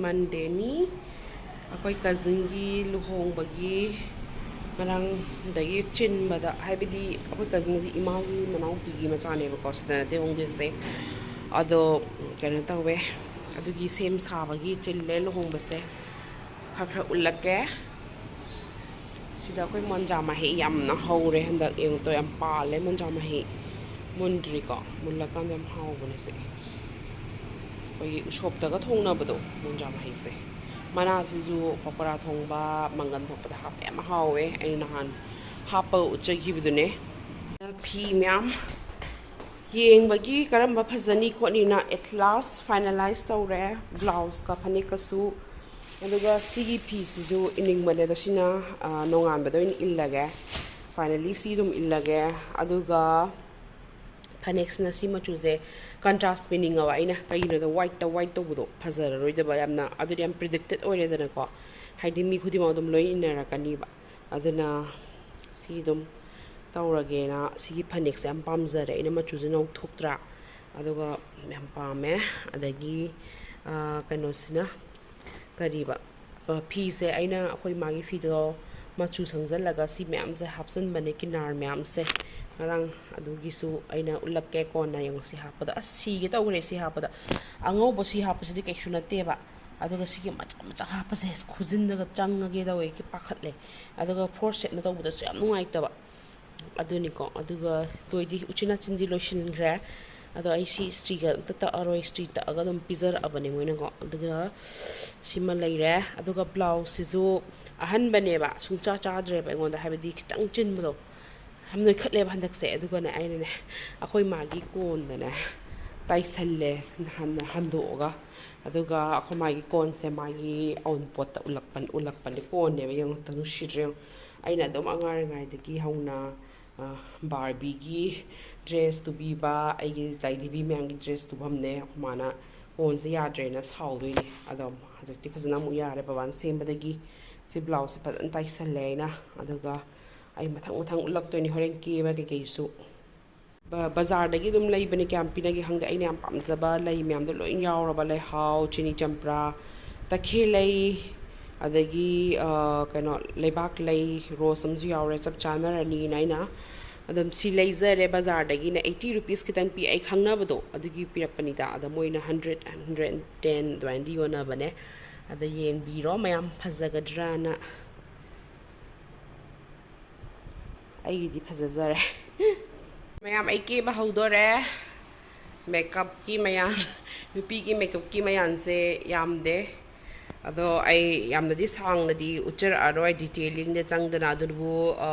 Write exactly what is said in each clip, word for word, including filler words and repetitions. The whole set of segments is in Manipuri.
ꯃꯟꯗꯦꯅꯤ꯫ ꯑꯩꯈꯣꯏ ꯀꯖꯤꯟꯒꯤ ꯂꯨꯍꯣꯡꯕꯒꯤ ꯉꯔꯥꯡꯗꯒꯤ ꯆꯤꯟꯕꯗ, ꯍꯥꯏꯕꯗꯤ ꯑꯩꯈꯣꯏ ꯀꯖꯤꯟꯗꯤ ꯏꯃꯥꯒꯤ ꯃꯅꯥꯎꯄꯤꯒꯤ ꯃꯆꯥꯅꯦꯕꯀꯣ, ꯁꯤꯗ ꯅꯠꯇꯦ ꯍꯣꯡꯗꯣꯏꯁꯦ꯫ ꯑꯗꯣ ꯀꯩꯅꯣ ꯇꯧꯋꯦ, ꯑꯗꯨꯒꯤ ꯁꯦꯝ ꯁꯥꯕꯒꯤ ꯆꯤꯜꯂꯦ ꯂꯨꯍꯣꯡꯕꯁꯦ꯫ ꯈꯔ ꯈꯔ ꯎꯠꯂꯛꯀꯦ꯫ ꯁꯤꯗ ꯑꯩꯈꯣꯏ ꯃꯣꯟꯖꯥ ꯃꯍꯩ ꯌꯥꯝꯅ ꯍꯧꯔꯦ ꯍꯟꯗꯛ꯫ ꯌꯦꯡꯉꯨꯇꯣ, ꯌꯥꯝ ꯄꯥꯜꯂꯦ ꯃꯣꯟꯖꯥ ꯃꯍꯩ꯫ ꯃꯨꯟꯗ꯭ꯔꯤꯀꯣ? ꯃꯨꯜꯂꯀꯥꯟꯗ ꯌꯥꯝ ꯍꯥꯎꯕꯅꯦ ꯁꯤ꯫ ꯑꯩꯈꯣꯏꯒꯤ ꯎꯁꯣꯞꯇꯒ ꯊꯣꯡꯅꯕꯗꯣ, ꯃꯣꯟꯖꯥ ꯃꯍꯩꯁꯦ꯫ ꯃꯅꯥꯁꯤꯁꯨ ꯄꯀꯣꯔꯥ ꯊꯣꯡꯕ, ꯃꯪꯒꯟ ꯊꯣꯡꯕꯗ ꯍꯥꯞꯄ ꯌꯥꯝ ꯍꯥꯎꯋꯦ꯫ ꯑꯩꯅ ꯅꯍꯥꯟ ꯍꯥꯞꯄ ꯎꯠꯆꯈꯤꯕꯗꯨꯅꯦ꯫ ꯐꯤ ꯃꯌꯥꯝ ꯌꯦꯡꯕꯒꯤ ꯀꯔꯝꯕ ꯐꯖꯅꯤ ꯈꯣꯠꯅꯤꯅ at last finalize ꯇꯧꯔꯦ꯫ ꯕ꯭ꯂꯥꯎꯁꯀ ꯐꯅꯦꯛꯀꯁꯨ꯫ ꯑꯗꯨꯒ ꯁꯤꯒꯤ ꯐꯤꯁꯤꯁꯨ ꯏꯅꯤꯡꯕꯅꯦ, ꯑꯗꯣ ꯁꯤꯅ, ꯑ, ꯅꯣꯡꯉꯥꯟꯕꯗ ꯑꯣꯏꯅ ꯏꯜꯂꯒꯦ꯫ Finally ꯁꯤ ꯑꯗꯨꯝ ꯏꯜꯂꯒꯦ꯫ ꯑꯗꯨꯒ ꯐꯅꯦꯛꯁꯤꯅ ꯁꯤ ꯃꯆꯨꯁꯦ contrast ꯄꯤꯅꯤꯡꯉꯕ ꯑꯩꯅ, ꯀꯩꯒꯤꯅꯣꯗ whiteꯇ white ꯇꯧꯕꯗꯣ ꯐꯖꯔꯔꯣꯏꯗꯕ ꯌꯥꯝꯅ, ꯑꯗꯨꯗꯤ ꯌꯥꯝ predicted ꯑꯣꯏꯔꯦꯗꯅꯀꯣ, ꯍꯥꯏꯗꯤ ꯃꯤ ꯈꯨꯗꯤꯡꯃꯛ ꯑꯗꯨꯝ ꯂꯣꯏ ꯏꯟꯅꯔꯛꯀꯅꯤꯕ꯫ ꯑꯗꯨꯅ ꯁꯤ ꯑꯗꯨꯝ ꯇꯧꯔꯒꯦꯅ ꯁꯤꯒꯤ ꯐꯅꯦꯛꯁꯦ ꯌꯥꯝ ꯄꯥꯝꯖꯔꯦ ꯑꯩꯅ, ꯃꯆꯨꯁꯦ ꯅꯧꯊꯣꯛꯇ꯭ꯔꯥ? ꯑꯗꯨꯒ ꯌꯥꯝ ꯄꯥꯝꯃꯦ꯫ ꯑꯗꯒꯤ, ꯑ, ꯀꯩꯅꯣꯁꯤꯅ ꯀꯔꯤꯕ, ꯑ, ꯐꯤꯁꯦ ꯑꯩꯅ ꯑꯩꯈꯣꯏ ꯃꯥꯒꯤ ꯐꯤꯗꯣ ꯃꯆꯨ ꯁꯪꯖꯜꯂꯒ ꯁꯤ ꯃꯌꯥꯝꯁꯦ ꯍꯥꯞꯆꯤꯟꯕꯅꯦ, ꯀꯤꯅꯥꯔ ꯃꯌꯥꯝꯁꯦ꯫ ꯉꯔꯥꯡ ꯑꯗꯨꯒꯤꯁꯨ ꯑꯩꯅ ꯎꯠꯂꯛꯀꯦ ꯀꯣꯟꯅ꯫ ꯌꯦꯡꯉꯣ ꯁꯤ ꯍꯥꯞꯄꯗ, ꯑꯁ, ꯁꯤꯒꯦ ꯇꯧꯈ꯭ꯔꯦ ꯁꯤ ꯍꯥꯞꯄꯗ꯫ ꯑꯉꯧꯕ ꯁꯤ ꯍꯥꯞꯄꯁꯤꯗꯤ ꯀꯩꯁꯨ ꯅꯠꯇꯦꯕ, ꯑꯗꯨꯒ ꯁꯤꯒꯤ ꯃꯆꯥ ꯃꯆꯥ ꯍꯥꯞꯄꯁꯦ ꯈꯨꯖꯤꯟꯗꯒ ꯆꯪꯉꯒꯦ ꯇꯧꯋꯦ, ꯄꯥꯈꯠꯂꯦ꯫ ꯑꯗꯨꯒ four stepꯅ ꯇꯧꯕꯗꯁꯨ ꯌꯥꯝ ꯅꯨꯡꯉꯥꯏꯇꯕ꯫ ꯑꯗꯨꯅꯤꯀꯣ꯫ ꯑꯗꯨꯒ ꯂꯣꯏꯗꯤ ꯎꯆꯤꯟ ꯅꯥꯆꯤꯟꯗꯤ ꯂꯣꯏꯁꯤꯟꯈ꯭ꯔꯦ꯫ ꯑꯗꯣ ꯑꯩ ꯁꯤ ꯏꯁꯇ꯭ꯔꯤꯒ ꯑꯝꯇ ꯇꯛꯑꯔꯣꯏ, ꯏꯁꯇ꯭ꯔꯤ ꯇꯛꯑꯒ ꯑꯗꯨꯝ ꯄꯤꯖꯔꯛꯑꯕꯅꯦ ꯃꯣꯏꯅꯀꯣ꯫ ꯑꯗꯨꯒ ꯁꯤꯃ ꯂꯩꯔꯦ꯫ ꯑꯗꯨꯒ ꯕ꯭ꯂꯥꯎꯁꯁꯤꯁꯨ ꯑꯍꯟꯕꯅꯦꯕ, ꯁꯨꯡꯆꯥ ꯆꯥꯗ꯭ꯔꯦꯕ ꯑꯩꯉꯣꯟꯗ, ꯍꯥꯏꯕꯗꯤ ꯈꯤꯇꯪ ꯆꯤꯟꯕꯗꯣ꯫ ꯌꯥꯝ ꯅꯣꯏꯈꯠꯂꯦꯕ ꯍꯟꯗꯛꯁꯦ꯫ ꯑꯗꯨꯒꯅꯦ ꯑꯩꯅꯅꯦ ꯑꯩꯈꯣꯏ ꯃꯥꯒꯤ ꯀꯣꯟꯗꯅꯦ ꯇꯥꯏꯁꯜꯂꯦ ꯅꯍꯥꯟ ꯍꯟꯗꯣꯛꯑꯒ꯫ ꯑꯗꯨꯒ ꯑꯩꯈꯣꯏ ꯃꯥꯒꯤ ꯀꯣꯟꯁꯦ ꯃꯥꯒꯤ ꯑꯎꯟꯄꯣꯠꯇ ꯎꯠꯂꯛꯄ, ꯎꯠꯂꯛꯄꯅꯦ꯫ ꯀꯣꯟꯅꯦꯕ, ꯌꯦꯡꯉꯣ, ꯅꯨꯡꯁꯤꯗ꯭ꯔꯦ ꯌꯦꯡꯉꯣ꯫ ꯑꯩꯅ ꯑꯗꯨꯝ ꯑꯉꯥꯡ ꯑꯣꯏꯔꯤꯉꯩꯗꯒꯤ ꯍꯧꯅ, ꯑ, ꯕꯥꯔꯕꯤꯒꯤ ꯗ꯭ꯔꯦꯁ ꯇꯨꯕꯤꯕ, ꯑꯩꯒꯤ ꯂꯥꯏꯙꯤꯕꯤ ꯃꯌꯥꯝꯒꯤ ꯗ꯭ꯔꯦꯁ ꯇꯨꯐꯝꯅꯦ꯫ ꯑꯩꯈꯣꯏ ꯃꯥꯅ ꯀꯣꯟꯁꯦ ꯌꯥꯗ꯭ꯔꯦꯅ ꯁꯥꯎꯗꯣꯏꯅꯦ꯫ ꯑꯗꯣ ꯍꯧꯖꯤꯛꯇꯤ ꯐꯖꯅ ꯑꯃꯨꯛ ꯌꯥꯔꯦ ꯕꯕꯥꯅ ꯁꯦꯝꯕꯗꯒꯤ꯫ ꯁꯤ ꯕ꯭ꯂꯥꯎꯁꯁꯦ ꯐꯖꯅ ꯇꯥꯏꯁꯜꯂꯦ ꯑꯩꯅ꯫ ꯑꯗꯨꯒ ꯑꯩ ꯃꯊꯪ ꯃꯊꯪ ꯎꯠꯂꯛꯇꯣꯏꯅꯤ ꯍꯣꯔꯦꯟ ꯀꯦꯕ ꯀꯩꯀꯩꯁꯨ꯫ ꯕ-, ꯕꯖꯥꯔꯗꯒꯤ ꯑꯗꯨꯝ ꯂꯩꯕꯅꯦ, ꯀꯌꯥꯝ ꯄꯤꯅꯒꯦ ꯈꯪꯗꯦ꯫ ꯑꯩꯅ ꯌꯥꯝ ꯄꯥꯝꯖꯕ ꯂꯩ ꯃꯌꯥꯝꯗꯣ ꯂꯣꯏ ꯌꯥꯎꯔꯕ, ꯂꯩꯍꯥꯎ, ꯆꯤꯅꯤ ꯆꯝꯄ꯭ꯔꯥ, ꯇꯈꯦꯜ ꯂꯩ, ꯑꯗꯒꯤ ꯀꯩꯅꯣ ꯂꯩꯕꯥꯛ ꯂꯩ, ꯔꯣꯁ ꯑꯃꯁꯨ ꯌꯥꯎꯔꯦ, ꯆꯞ ꯆꯥꯅꯔꯅꯤꯅ ꯑꯩꯅ ꯑꯗꯨꯝ ꯁꯤ ꯂꯩꯖꯔꯦ꯫ ꯕꯖꯥꯔꯗꯒꯤꯅ eighty rupees ꯈꯤꯇꯪ ꯄꯤ, ꯑꯩ ꯈꯪꯅꯕꯗꯣ ꯑꯗꯨꯒꯤ ꯄꯤꯔꯛꯄꯅꯤꯗ꯫ ꯑꯗ ꯃꯣꯏꯅ hundred, hundred ten ꯑꯗꯨꯃꯥꯏꯅꯗꯤ ꯌꯣꯟꯅꯕꯅꯦ꯫ ꯑꯗ ꯌꯦꯡꯕꯤꯔꯣ ꯃꯌꯥꯝ, ꯐꯖꯒꯗ꯭ꯔꯅ꯫ ꯑꯩꯒꯤꯗꯤ ꯐꯖꯖꯔꯦ꯫ ꯃꯌꯥꯝ, ꯑꯩ ꯀꯦꯕ ꯍꯧꯗꯣꯔꯦ꯫ Makeupꯀꯤ ꯃꯌꯥꯝ, ꯅꯨꯄꯤꯒꯤ makeupꯀꯤ ꯃꯌꯥꯝꯁꯦ ꯌꯥꯝꯗꯦ꯫ ꯑꯗꯣ ꯑꯩ ꯌꯥꯝꯅꯗꯤ ꯁꯥꯡꯅꯗꯤ ꯎꯠꯆꯔꯛꯑꯔꯣꯏ, detailingꯗ ꯆꯪꯗꯅ꯫ ꯑꯗꯨꯕꯨ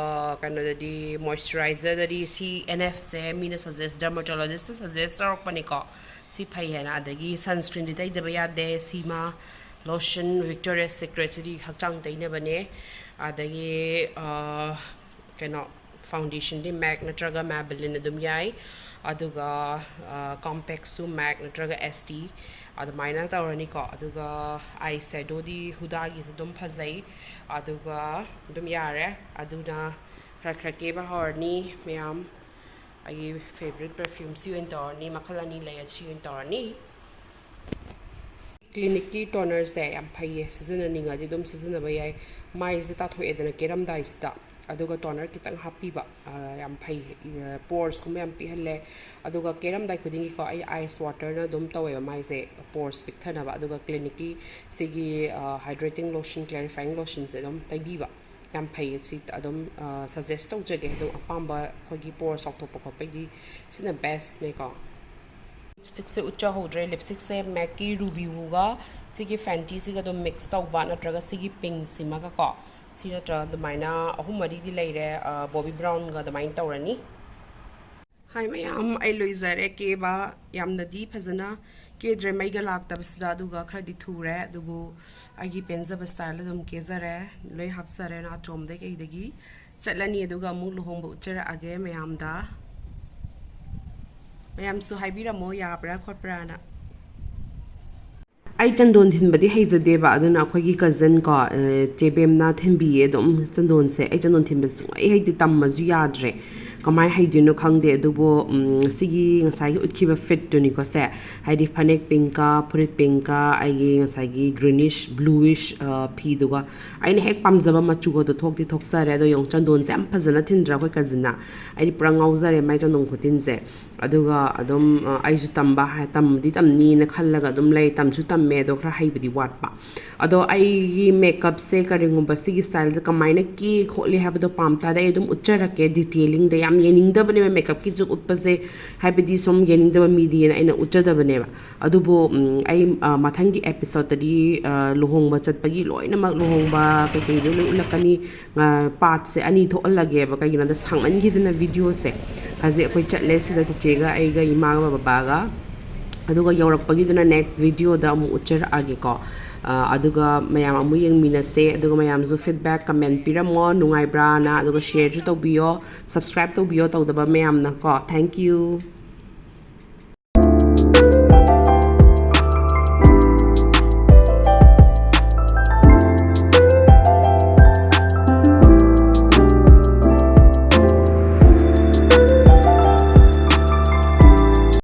ꯀꯩꯅꯣꯗꯗꯤ, moisturiserꯗꯗꯤ ꯁꯤ NFꯁꯦ ꯃꯤꯅ suggest, dermatologistꯅ suggest ꯇꯧꯔꯛꯄꯅꯤꯀꯣ, ꯁꯤ ꯐꯩ ꯍꯥꯏꯅ꯫ ꯑꯗꯒꯤ sunscreenꯗꯤ ꯇꯩꯗꯕ ꯌꯥꯗꯦ꯫ ꯁꯤꯃ lotion, Victoria's Secretꯁꯤꯗꯤ ꯍꯛꯆꯥꯡ ꯇꯩꯅꯕꯅꯦ꯫ ꯑꯗꯒꯤ ꯀꯩꯅꯣ, foundationꯗꯤ MAC ꯅꯠꯇ꯭ꯔꯒ Maybelline ꯑꯗꯨꯝ ꯌꯥꯏ꯫ ꯑꯗꯨꯒ compactꯁꯨ MAC ꯅꯠꯇ꯭ꯔꯒ ST ꯑꯗꯨꯃꯥꯏꯅ ꯇꯧꯔꯅꯤꯀꯣ꯫ ꯑꯗꯨꯒ eyeshadowꯗꯤ Hudaꯒꯤꯁꯨ ꯑꯗꯨꯝ ꯐꯖꯩ꯫ ꯑꯗꯨꯒ ꯑꯗꯨꯝ ꯌꯥꯔꯦ꯫ ꯑꯗꯨꯅ ꯈꯔ ꯈꯔ ꯀꯦꯕ ꯍꯧꯔꯅꯤ ꯃꯌꯥꯝ꯫ ꯑꯩꯒꯤ favourite perfumeꯁꯤ ꯑꯣꯏꯅ ꯇꯧꯔꯅꯤ꯫ ꯃꯈꯜ ꯑꯅꯤ ꯂꯩ, ꯑꯁꯤ ꯑꯣꯏꯅ ꯇꯧꯔꯅꯤ꯫ Clinicꯀꯤ tonerꯁꯦ ꯌꯥꯝ ꯐꯩꯌꯦ, ꯁꯤꯖꯤꯟꯅꯅꯤꯡꯉꯗꯤ ꯑꯗꯨꯝ ꯁꯤꯖꯤꯟꯅꯕ ꯌꯥꯏ꯫ ꯃꯥꯏꯁꯦ ꯇꯥꯊꯣꯛꯑꯦꯗꯅ ꯀꯦꯔꯝꯗꯥꯏꯁꯤꯗ, ꯑꯗꯨꯒ toner ꯈꯤꯇꯪ ꯍꯥꯞꯄꯤꯕ ꯌꯥꯝ ꯐꯩ꯫ Poresꯀꯨꯝꯕ ꯌꯥꯝ ꯄꯤꯍꯜꯂꯦ꯫ ꯑꯗꯨꯒ ꯀꯦꯔꯝꯗꯥꯏ ꯈꯨꯗꯤꯡꯒꯤꯀꯣ, ꯑꯩ ice waterꯅ ꯑꯗꯨꯝ ꯇꯧꯋꯦꯕ ꯃꯥꯏꯁꯦ, pores ꯄꯤꯛꯊꯅꯕ꯫ ꯑꯗꯨꯒ Clinicꯀꯤ ꯁꯤꯒꯤ hydrating lotion, clarifying lotionꯁꯦ ꯑꯗꯨꯝ ꯇꯩꯕꯤꯕ ꯌꯥꯝ ꯐꯩꯌꯦ꯫ ꯁꯤ ꯑꯗꯨꯝ suggest ꯇꯧꯖꯒꯦ꯫ ꯑꯗꯨꯝ ꯑꯄꯥꯝꯕ ꯑꯩꯈꯣꯏꯒꯤ pores ꯆꯥꯎꯊꯣꯛꯄ ꯈꯣꯠꯄꯒꯤꯗꯤ ꯁꯤꯅ bestꯅꯦꯀꯣ꯫ Lipstickꯁꯦ ꯎꯠꯆꯍꯧꯗ꯭ꯔꯦ꯫ Lipstickꯁꯦ MACꯀꯤ Ruby Wooꯒ ꯁꯤꯒꯤ Fentyꯁꯤꯒ ꯑꯗꯨꯝ mix ꯇꯧꯕ, ꯅꯠꯇ꯭ꯔꯒ ꯁꯤꯒꯤ pinkꯁꯤꯃꯒꯀꯣ, ꯁꯤ ꯅꯠꯇ꯭ꯔꯒ ꯑꯗꯨꯃꯥꯏꯅ ꯑꯍꯨꯝ ꯃꯔꯤꯗꯤ ꯂꯩꯔꯦ꯫ Bobbi Brownꯒ ꯑꯗꯨꯃꯥꯏꯅ ꯇꯧꯔꯅꯤ꯫ Hi ꯃꯌꯥꯝ, ꯑꯩ ꯂꯣꯏꯖꯔꯦ ꯀꯦꯕ꯫ ꯌꯥꯝꯅꯗꯤ ꯐꯖꯅ ꯀꯦꯗ꯭ꯔꯦ ꯃꯩꯒ ꯂꯥꯛꯇꯕꯁꯤꯗ, ꯑꯗꯨꯒ ꯈꯔꯗꯤ ꯊꯨꯔꯦ꯫ ꯑꯗꯨꯕꯨ ꯑꯩꯒꯤ ꯄꯦꯟꯖꯕ style ꯑꯗꯨꯝ ꯀꯦꯖꯔꯦ꯫ ꯂꯣꯏ ꯍꯥꯞꯆꯔꯦ, ꯅꯥꯆꯣꯝꯗꯩ ꯀꯩꯗꯒꯤ꯫ ꯆꯠꯂꯅꯤ, ꯑꯗꯨꯒ ꯑꯃꯨꯛ ꯂꯨꯍꯣꯡꯕ ꯎꯠꯆꯔꯛꯑꯒꯦ ꯃꯌꯥꯝꯗ꯫ ꯃꯌꯥꯝꯁꯨ ꯍꯥꯏꯕꯤꯔꯝꯃꯣ, ꯌꯥꯕ꯭ꯔꯥ ꯈꯣꯠꯄ꯭ꯔꯥꯅ꯫ ꯑꯩ ꯆꯟꯗꯣꯟ ꯊꯤꯟꯕꯗꯤ ꯍꯩꯖꯗꯦꯕ, ꯑꯗꯨꯅ ꯑꯩꯈꯣꯏꯒꯤ cousin ꯀꯣ, ꯆꯦ ꯕꯦꯝꯅ ꯊꯤꯟꯕꯤꯌꯦ ꯑꯗꯨꯝ ꯆꯟꯗꯣꯟꯁꯦ꯫ ꯑꯩ ꯆꯟꯗꯣꯟ ꯊꯤꯟꯕꯁꯦ ꯁꯨꯡꯍꯩ ꯍꯩꯇꯦ, ꯇꯝꯃꯁꯨ ꯌꯥꯗ꯭ꯔꯦ꯫ ꯀꯃꯥꯏꯅ ꯍꯩꯗꯣꯏꯅꯣ ꯈꯪꯗꯦ, ꯑꯗꯨꯕꯨ ꯎꯝ, ꯁꯤꯒꯤ ꯉꯁꯥꯏꯒꯤ ꯎꯠꯈꯤꯕ ꯐꯤꯠꯇꯨꯅꯤꯀꯣ ꯁꯦ, ꯍꯥꯏꯗꯤ ꯐꯅꯦꯛ ꯄꯤꯡꯀ, ꯐꯨꯔꯤꯠ ꯄꯤꯡꯀ, ꯑꯩꯒꯤ ꯉꯁꯥꯏꯒꯤ ꯒ꯭ꯔꯤꯅꯤꯁ ꯕ꯭ꯂꯨꯋꯤꯁ ꯐꯤꯗꯨꯒ, ꯑꯩꯅ ꯍꯦꯛ ꯄꯥꯝꯖꯕ ꯃꯆꯨꯒꯗꯣ ꯊꯣꯛꯇꯤ ꯊꯣꯛꯆꯔꯦ꯫ ꯑꯗꯣ ꯌꯦꯡꯉꯨ, ꯆꯟꯗꯣꯟꯁꯦ ꯌꯥꯝ ꯐꯖꯅ ꯊꯤꯟꯗ꯭ꯔꯥ ꯑꯩꯈꯣꯏ ꯀꯖꯤꯟꯅ? ꯑꯩꯗꯤ ꯄꯨꯔꯥ ꯉꯥꯎꯖꯔꯦ ꯃꯥꯏ ꯆꯟꯗꯣꯟ ꯈꯨꯊꯤꯟꯁꯦ꯫ ꯑꯗꯨꯒ ꯑꯗꯨꯝ ꯑ, ꯑꯩꯁꯨ ꯇꯝꯕ ꯍꯥꯏ, ꯇꯝꯕꯗꯤ ꯇꯝꯅꯤꯅ ꯈꯜꯂꯒ ꯑꯗꯨꯝ ꯂꯩ, ꯇꯝꯁꯨ ꯇꯝꯃꯦ, ꯑꯗꯣ ꯈꯔ ꯍꯩꯕꯗꯤ ꯋꯥꯠꯄ꯫ ꯑꯗꯣ ꯑꯩꯒꯤ ꯃꯦꯀꯞꯁꯦ ꯀꯔꯤꯒꯨꯝꯕ ꯁꯤꯒꯤ ꯁ꯭ꯇꯥꯏꯜꯁꯦ ꯀꯃꯥꯏꯅ ꯀꯦ ꯈꯣꯠꯂꯤ ꯍꯥꯏꯕꯗꯣ ꯄꯥꯝ ꯇꯥꯔꯗꯤ ꯑꯩ ꯑꯗꯨꯝ ꯎꯠꯆꯔꯛꯀꯦ ꯗꯤꯇꯦꯂꯤꯡꯗ꯫ ꯌꯥꯝ ꯌꯦꯡꯅꯤꯡꯗꯕꯅꯦꯕ ꯃꯦꯀꯞꯀꯤ ꯖꯨꯛ ꯎꯠꯄꯁꯦ, ꯍꯥꯏꯕꯗꯤ ꯁꯨꯝ ꯌꯦꯡꯅꯤꯡꯗꯕ ꯃꯤꯗꯤꯅ ꯑꯩꯅ ꯎꯠꯆꯗꯕꯅꯦꯕ꯫ ꯑꯗꯨꯕꯨ ꯎꯝ, ꯑꯩ ꯑ, ꯃꯊꯪꯒꯤ ꯑꯦꯄꯤꯁꯣꯗꯇꯗꯤ ꯑ, ꯂꯨꯍꯣꯡꯕ ꯆꯠꯄꯒꯤ ꯂꯣꯏꯅꯃꯛ, ꯂꯨꯍꯣꯡꯕ ꯀꯩꯀꯩꯗꯣ ꯂꯣꯏ ꯎꯠꯂꯛꯀꯅꯤ꯫ ꯄꯥꯔꯠꯁꯦ ꯑꯅꯤ ꯊꯣꯛꯍꯜꯂꯒꯦꯕ, ꯀꯩꯒꯤꯅꯣꯗ ꯁꯥꯡꯃꯟꯈꯤꯗꯅ ꯚꯤꯗꯤꯑꯣꯁꯦ꯫ ꯍꯧꯖꯤꯛ ꯑꯩꯈꯣꯏ ꯆꯠꯂꯦ ꯁꯤꯗ ꯆꯤꯆꯦꯒ ꯑꯩꯒ ꯏꯃꯥꯒ ꯕꯕꯥꯒ, ꯑꯗꯨꯒ ꯌꯧꯔꯛꯄꯒꯤꯗꯨꯅ ꯅꯦꯛꯁ ꯚꯤꯗꯤꯑꯣꯗ ꯑꯃꯨꯛ ꯎꯠꯆꯔꯛꯑꯒꯦꯀꯣ꯫ ꯑ, ꯑꯗꯨꯒ ꯃꯌꯥꯝ ꯑꯃꯨꯛ ꯌꯦꯡꯃꯤꯟꯅꯁꯦ, ꯑꯗꯨꯒ ꯃꯌꯥꯝꯁꯨ ꯐꯤꯗꯕꯦꯛ ꯀꯃꯦꯟ ꯄꯤꯔꯝꯃꯣ, ꯅꯨꯡꯉꯥꯏꯕ꯭ꯔꯥꯅ, ꯑꯗꯨꯒ ꯁꯤꯌꯔꯁꯨ ꯇꯧꯕꯤꯌꯣ, ꯁꯕꯁꯀ꯭ꯔꯥꯏꯕ ꯇꯧꯕꯤꯌꯣ ꯇꯧꯗꯕ ꯃꯌꯥꯝꯅ ꯀꯣ꯫ Thank you꯫